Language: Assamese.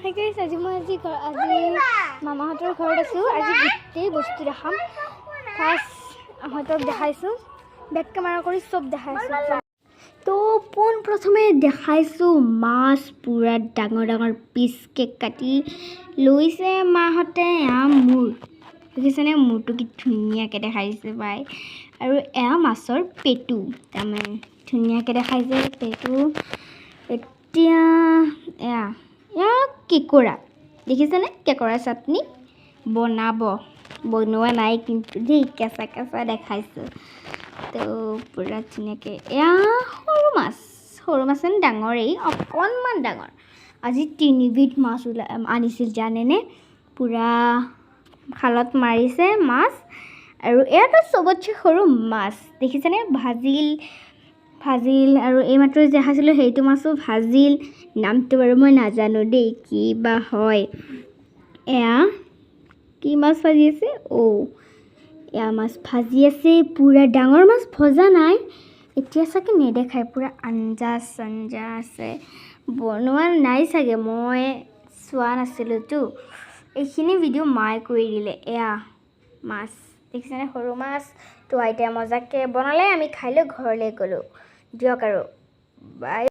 হাই গাইছ, আজি মই আজি মামাহঁতৰ ঘৰত আছোঁ। আজি গোটেই বস্তু দেখাম। ফাৰ্ষ্ট ইহঁতক দেখাইছোঁ, বেক কেমেৰা কৰি চব দেখাইছোঁ। তো পোনপ্ৰথমে দেখাইছোঁ মাছ, পূৰা ডাঙৰ ডাঙৰ পিচকৈ কাটি লৈছে মাহঁতে। এয়া মূৰ দেখিছেনে? মূৰটো কি ধুনীয়াকৈ দেখাইছে পাই। আৰু এয়া মাছৰ পেটু, তাৰমানে ধুনীয়াকৈ দেখাইছে পেটু। এতিয়া এয়া এয়া কেঁকোৰা দেখিছেনে? কেঁকোৰা চাটনি বনাব, বনোৱা নাই কিন্তু দেই, কেঁচা কেঁচা দেখাইছোঁ। তো পূৰা ধুনীয়াকৈ এয়া সৰু মাছ, সৰু মাছ মানে ডাঙৰেই, অকণমান ডাঙৰ। আজি তিনিবিধ মাছ ওলাই আনিছিল জানেনে? পূৰা খালত মাৰিছে মাছ। আৰু এয়াতো চবতছে সৰু মাছ দেখিছেনে? ভাজিল ভাজিল। আৰু এইমাত্ৰ যে দেখাইছিলোঁ সেইটো মাছো ভাজিল। নামটো বাৰু মই নাজানো দেই, কি বা হয়। এয়া কি মাছ ভাজি আছে? অ' এয়া মাছ ভাজি আছে, পূৰা ডাঙৰ মাছ ভজা নাই এতিয়া চাগে, নেদেখায়। পূৰা আঞ্জা চঞ্জা আছে, বনোৱা নাই চাগে, মই চোৱা নাছিলোঁতো। এইখিনি ভিডিঅ' মায়ে কৰি দিলে। এয়া মাছ দেখিছেনে? সৰু মাছ। তো আইতাই মজাকৈ বনালে, আমি খাই লৈ ঘৰলৈ গ'লোঁ। দিয়ক আৰু, বাই।